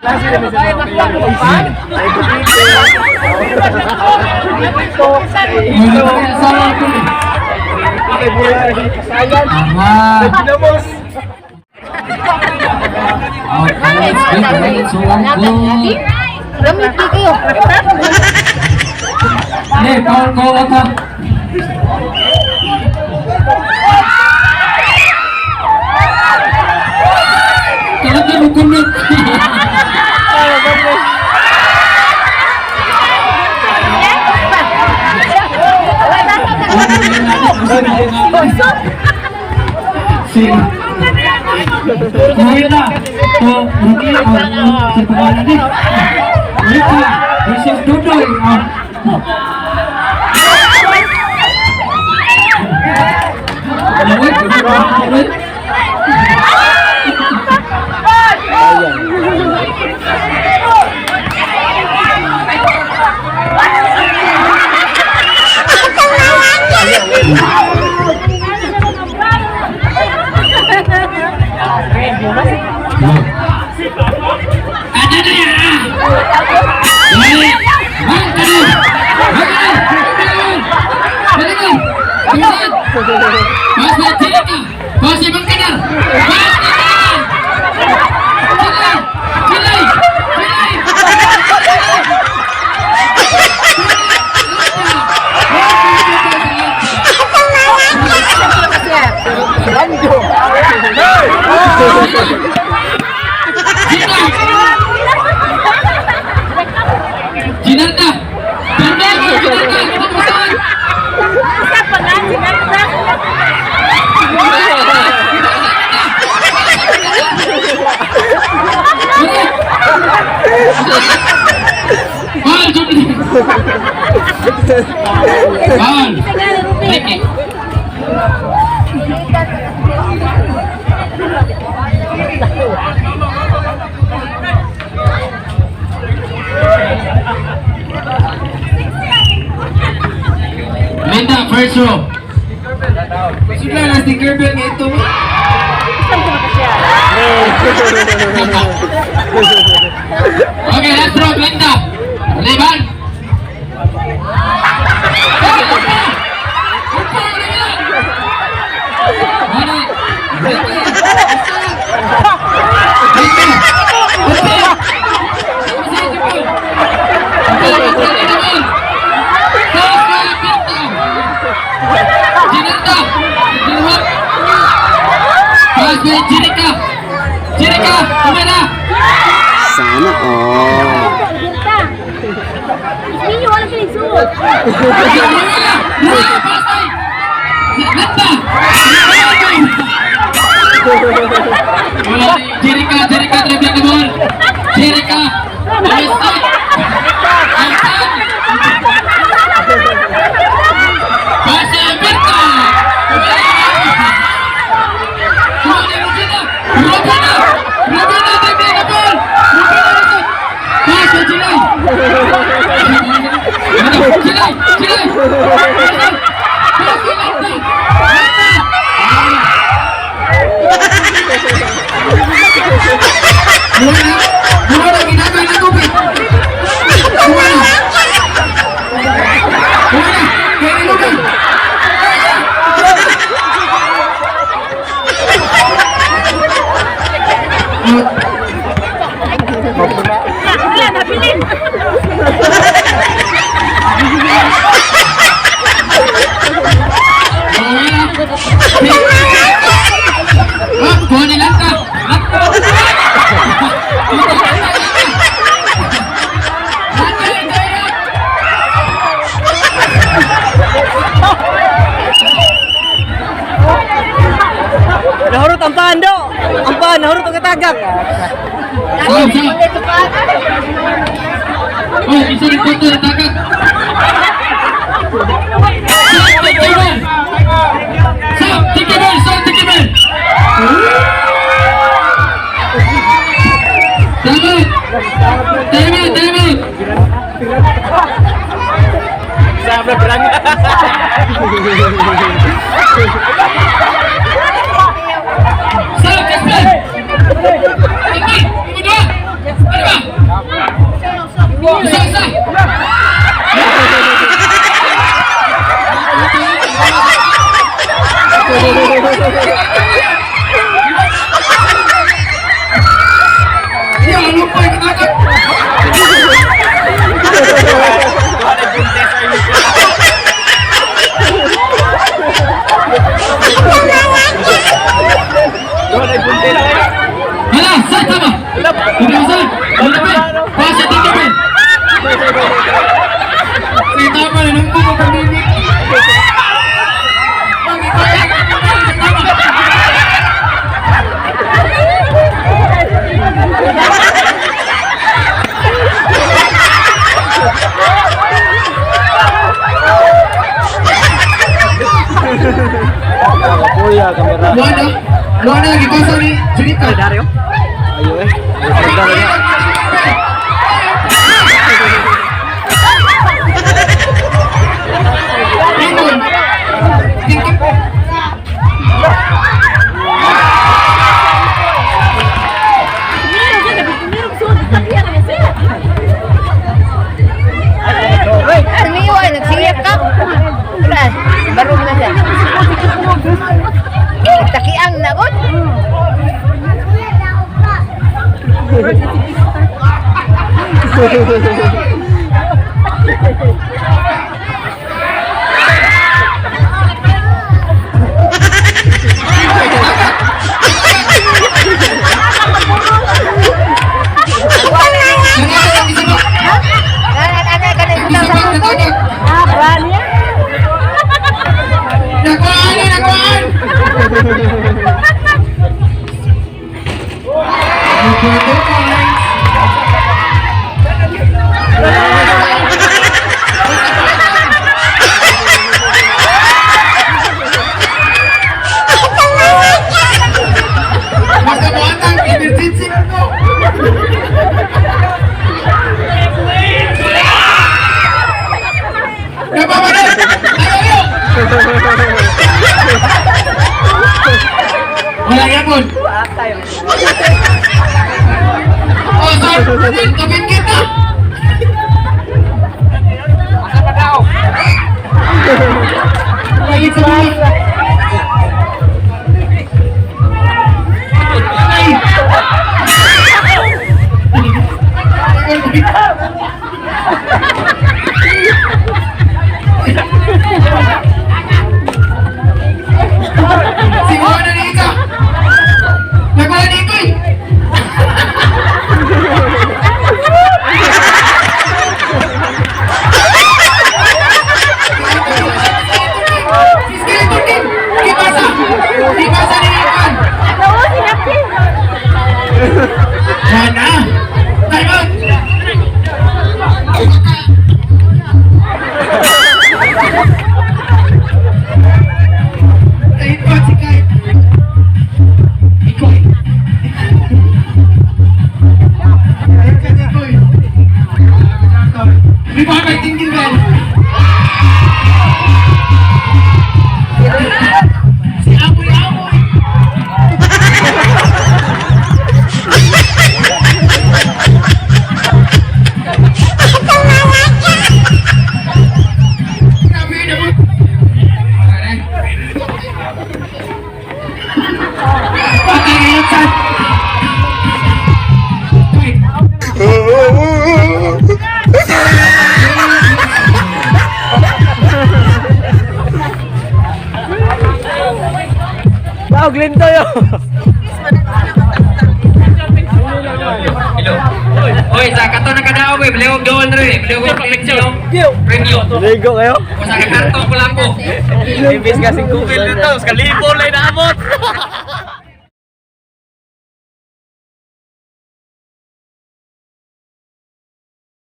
Wala pa kaya asawa ko eh. Aha. Okay, it's good, right? So, good. Gamit di kayo. Hindi, foul ko ata. Talaga mo kunot. Si Kuya na. To, Ruki, oh, sa pangalan ni. Ricky versus Dudoy. Oh. Wait, wait, wait. Ada na yan! Dali! Bang ka na! Bang ka na! Bang ka na! Basta Jerica! Basta Bang ka na! Basta ka na! Kilay! Kilay! Kilay! Gina! Ginarda! Bernardo! Ginarda! Katapusan! Isa pa nga, sinarda. Foul, Jubilee! Foul! Ricky! Linda, first row. Sudla na sticker bell nga ito mo. Okay, last row, Linda. Liban. Jerica! Jerica! Tumira! Sana all. Binta. Ninyo, wala silang suot. Jerica, Jerica, dribbling the ball. Jerica, Alessi. Altan. Pasa Berta. Rubina, Rubina, Rubina, dribbling the ball. Rubina, pasa Jilay. Jilay, Jilay. Pasa Lanta. Lanta. Muna, muna, ginagawa ng tubig. Muna. Muna, kaya lugay. Wala, nabilin. Ah, kuha ni Lanta. Lanta. Lanta, Lanta. Nahurot ang pando. Ang pan, nahurot ang katagak. Oh, isa. Oh, isa rin konto na tagak. Stop, take the ball. Stop, take the ball. Stop, take the ball. Time out. Time out, time out. Stop, just play. Tatlo, number dua. Ano ba? Tito Ben. Pass sa Tito Ben. Sa tama na nung buko pag-ibig. Kuya, kamera. Wala. Wala, gipasa ni Junita. Dario? Ayo eh. Dario. Ingon. Tito. Tumiyo ay nagsiyak ka. Wala, barog na siya. Takiang na god. Junita, ang isa pa. Ang isa pa, natatak. Ah, brand niya. Nakuhaan na, nakuhaan! 2 points. Basta mo atang emergency ko. Napapanay! Ayaw, ayaw! Wala yapon. Oh, sir, kapit kita. Pagit sa buhay. Ay! Siguro na ni Ika. Nakuha ni Ikoy. Si Skeleton King! Kipasa! Kipasa ni Ikan! Oo, sinapin. Wala! Time out! Time out si Kai. Ikoy. Ikoy, Ikoy. Di ba may tingin ba? Si Amoy Amoy! Grabe naman. Patay ngayon, Chad. Wait. Wow, Glinto yo. Hello. Oy, sa kato na kadao boy, bilawag doon re, bilawag premyo. Premyo. Ligo kayo? O sa karto ko lang po. Imbis kasi Google nito, sa libo lang naabot.